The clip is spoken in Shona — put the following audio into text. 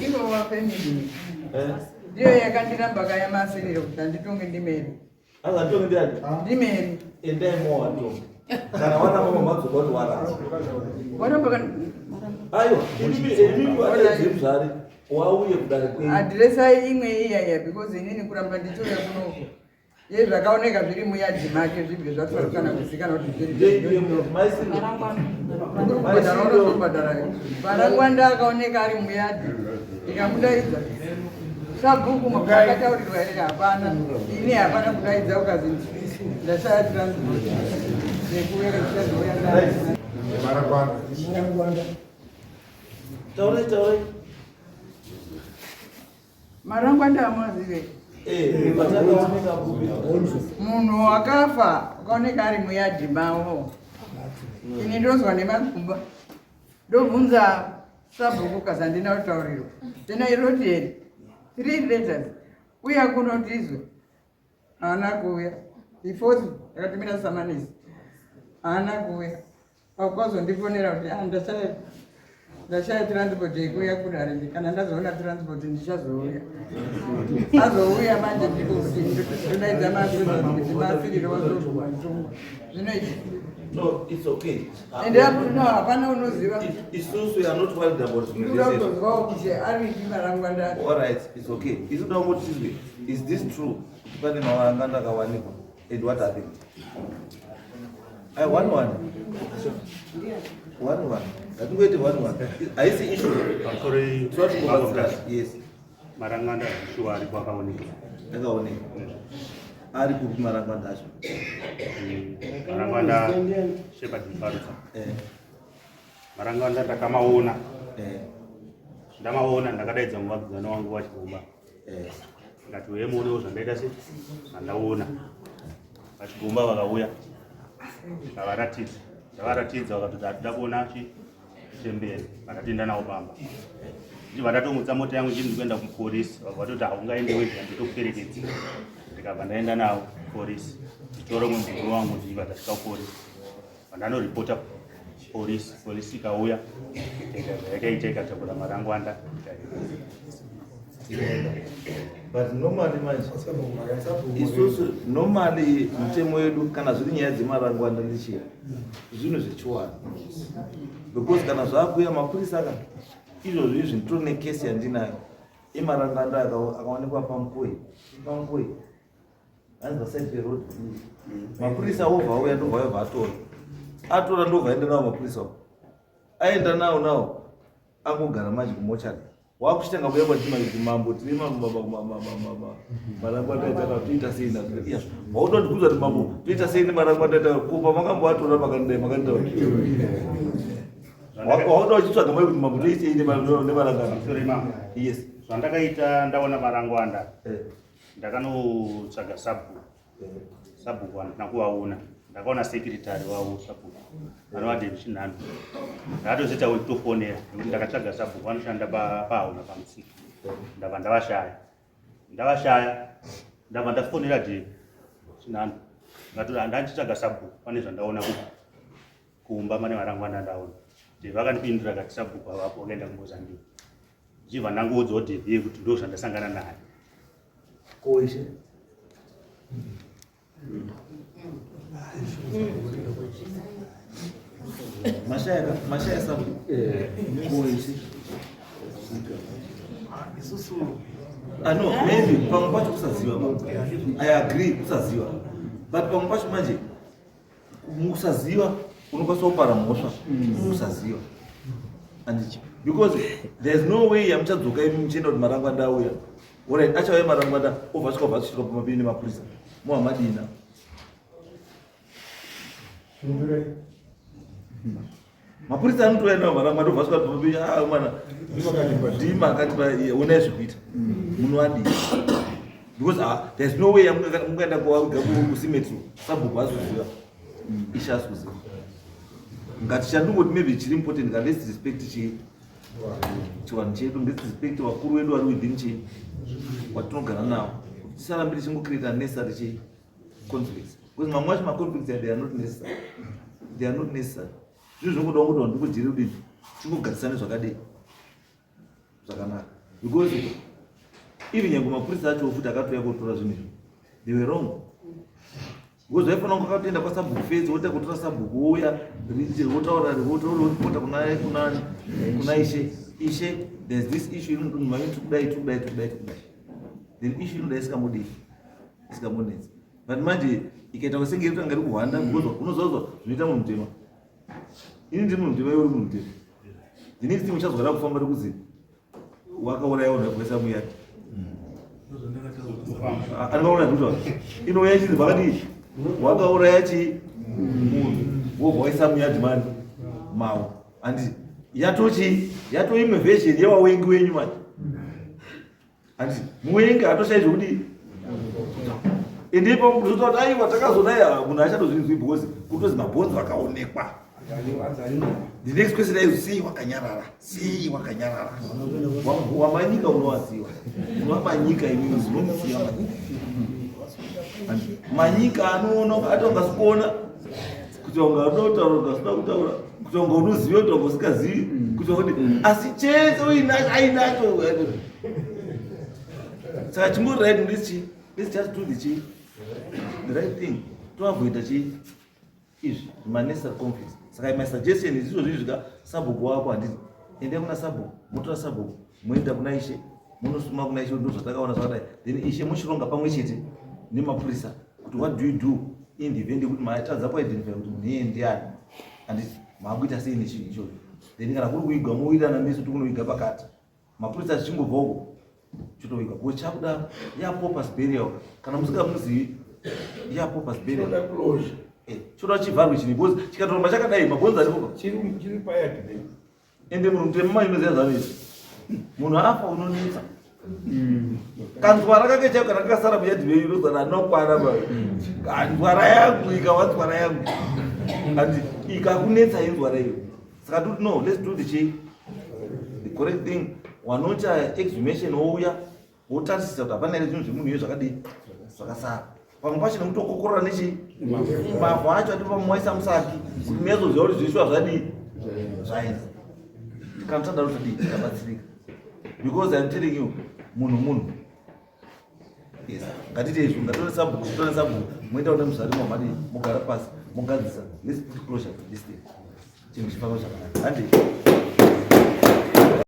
Ivo vafamily ndiyo yakandiramba kaya masiriro kuti handitonge ndimeri. Angatonge ndiani? Ndimeri. Endai mowatonga. Kana wana mama madzoka kuti waramba. Waramba kana Aiwa, imimi vadaidze muzvare wauye kudare kwenyu. Adresa imwe iyaya because inini kuramba ndichiuya kunoko. Ye zvakaoneka zviri muyadhi make zvibve zvatsarukana kuzikanwa kuti zviri. Kubhadhara unozobhadhara. Marangwanda akaoneka ari muyadhi. Ndikamudaidza. Sabhuku makataurirwa here hapana. Ini hapana kudaidza ukazi ndashaya transport. Nekuuya ndichazouya ndai. Marangwanda. Marangwanda. Taurai, taurai. Marangwanda amuazive. Eh, patakaoneka kupi? Munhu akafa akaoneka ari muyadhi mavo. Ini ndozwa nemakumba. Ndobvunza sabhuku kazi handina kutaurirwa. Then I wrote here three letters. Uya kuno tizwe. Haana kuuya. The fourth ndakatumira samanisi. Haana kuuya. Pakazondifonera kuti ah, ndashaya ndashaya transport yekuuya kudare, kana ndazoona transport ndichazouya. Azouya manje ndiko kuti ndodaidza mafiriro kuti mafiriro wazotongwa zvinoita. No, it's okay. Ende no, hapana unoziva. Isusu we are not worried about zvimwe Ndikuda zvese. kutozwawo kuti aripi marangwanda. All right, it's okay. Isu toda kungoti tizwe, is this true? Kuti pane mawanga akawanikwa and what happened? I one one. One one. Ngatingoite one one. Haisi issue. Pamusoro. Tinoda kungobatsirana. Yes. Maranganda shuwa aripo, akaoneka. Akaoneka. Ari kupi marangwanda acho? Maranganda Shepard Muparutsa. Maranganda ndakamaona. Ndamaona, ndakadaidza muvakidzani wangu waChigomba. Ndati uye muonewo zvandaita se zvandaona. VaChigomba vakauya, ndikavaratidza. Ndavaratidza, vakatoti hatida kuona chi chembere. Vakatienda navo pamba. Ndibva ndatomutsa mota yangu chini ndikuenda kupolisi. Vakabva vatoti haungaende wega, ndotokuperekedza. Ndikabva ndaenda navo kupolisi, nditora umwe muzukuru wangu. Ndichibva tasvika kupolisi, vandanoripota polisi. Polisi ikauya, ikaita zvayakaita, ikatakura marangwanda, ikaenda. But normally manje isusu normally mutemo yedu, kana zviri nyaya dzemarangwanda ndichiya zvinhu zvechiwani, because kana zvakuya mapurisa aka izvozvo izvi, nditori nekesi yandinayo imarangwanda akaonekwa paMukoi, hanzi paside peroad. Mapurisa ovha auya, ndobva auya, atora atora, ndobva aenda nawo. Mapurisa aenda nawo nawo, angogara manje kumochari, wakuchitanga kuya kwatima kuti mambo, tine marangwanda aitaka, toita sei nazvo? Iya, wauda ndikuudza kuti mambo, toita sei nemarangwanda aitaka? Ko pamakamboatora makandidai makanditaura, wauda uchitsvaga mai kuti mambo, toitei nemarangwanda? Pamusoro imambo. Yes. Zvandakaita ndaona marangwanda, ndakanotsvaga sabhuku. Sabhuku handina kuvaona, ndakaona secretary wavo sabhuku anova David Chinhando. Ndakatozoita wekutofonera nekuti ndakatsvaga sabhuku vanoshanda pahauna pamusika, ndabva ndavashaya. Ndavashaya, ndabva ndafonera David Chinhando, ndikatoti handanditsvaga sabhuku, pane zvandaona kumba mane marangwanda ndaona. David vakandipindura kati sabhuku havapo, vakaenda kuMozambique. Ndichibva ndangoudzawo David kuti ndo zvandasangana naye. Koishe. Mashaya, mashaya sabu. Koishe. Isusu Ah no, maybe pamwe pacho kusaziva. I agree, kusaziva. But pamwe pacho manje mukusaziva unokwanisa kupara mhosva mukusaziva. Andichi. Because there's no way yamuchadzoka imi muchienda kuti marangwanda auya. Alright, achauya marangwanda obva svika, obva asvika pamapiri nemapurisa. Muhamadina. Mapurisa anotouya nawo marangwanda, obva asvika pamapiri, ah mwana ndima akatipa, onai zvekuita. Munoadii? Because there's no way yamungaenda kuvaviga kucemetery sabhuku azoziva, ishe asikuziva. Ngatichandingoti maybe chiri important ka, let's respect chii chivanhu chedu, let's respect vakuru vedu vari within chii watinogara navo, kuti tisarambe tichingocreate unnecessary chii conflicts, because mamwe acho maconflicts they are not necessary, they are not necessary. Zvinhu zvinongoda kuti vanhu tingodhiri kudini, tingogarisane zvakadii. Zvakanaka because even nyange mapurisa acho futi akatouya kotora zvinhu izvi, they were wrong because vaifanira kunge akatoenda kwasabhuku fesi, woita kutora sabhuku, wouya wotaura, woripota kuna ishe. Ishe, there's this issue iri mudunhu manyu, tikudai, tikudai, tikudai, tikudai. Then issue inoda isingamodii, isingamonetsi. But manje ikaita senge iri kutanga iri kuhwanda because unozvazwa zvinoita munhu mutema. Ini ndiri munhu mutema, iwe uri munhu mutema. The next thing uchazwara kufamba rekuzi wakauraya vanhu vakuisa muyadi. Anikaona kuti inouya chinzi vakadii, wakauraya chi munhu, wobva waisa muyadi mani mawo. Handiti yatochi yatoimwe version yewawengi wenyu manje? Handiti muwengi hatoshayi zvekudii? Ende ipapo kuzotaura kuti aiwa, takazodai, munhu achatozvinzwi because kutozi mabhonzo akaonekwa. The next question is, sei wakanyarara? Sei wakanyarara? Wamanyika unowaziva, unowamanyika imimi, zinomusiya manyika. Manyika anoona ati ungasikuona kuti unga unotaura, ungasina kutaura, kuti unga unoziva, kuti unga usingazivi, kuti kuti asi chese uinacho ainacho. Saka chingori right ndisi, let's just do the right thing, toavoida chi izvi zvimanecessary conflicts. Saka my suggestion is, izvozvi zvika sabhuku wako, handiti? Endai kuna sabhuku, motora sabhuku, moenda kuna ishe, munosuma kuna ishe, ndo zvatakaona zvakadai. Then ishe mochironga pamwe chete nemapurisa kuti what do you do in the event yekuti matadza kuidentify kuti munhu iyeye ndiani, handiti? Maakuita sei nechinhu ichocho? Then kana kuri kuigwa, mowirirana meso kuti kunoiga pakati, mapurisa achichingobva uko, chotoigwa because chakuda yapaupers burial. Kana musingamuzivi, yapaupers burial. Choda closure. Choda chivharwe chini because chikatoramba chakadai, mabhonzo aripoka. Chiri payard. Ende munhu mutema mainoziva zvanoita. Munhu afa unonetsa kanzwara kake chaiko. Kana kakasara muyadhi venyu, inozara anokwana nzwara yangu, ikawa nzwara yangu and ikakunetsa inzwara iyo. Saka tuti no, let's do the correct thing. Wanoita exhumation wouya wotarisisa kuti hapana here zvinhu zvemunhu iyo zvakadii zvakasara. Pamwe pacho nekutokokorora nechi mavhu acho ati pamwe waisa musaki kuti muyazoziva kuti zvishwa zvadii zvaenda. Kana tadaro tadii, tikabatsirika because I'm telling you, munhu munhu. Yes, ngatite izvo, ngatore sabhuku, tore sabhuku, moenda kune muzvari, mamadii, mogara pasi, mogadzisa. Let's put closure to this thing, chinhu chifamba zvakanaka, handei.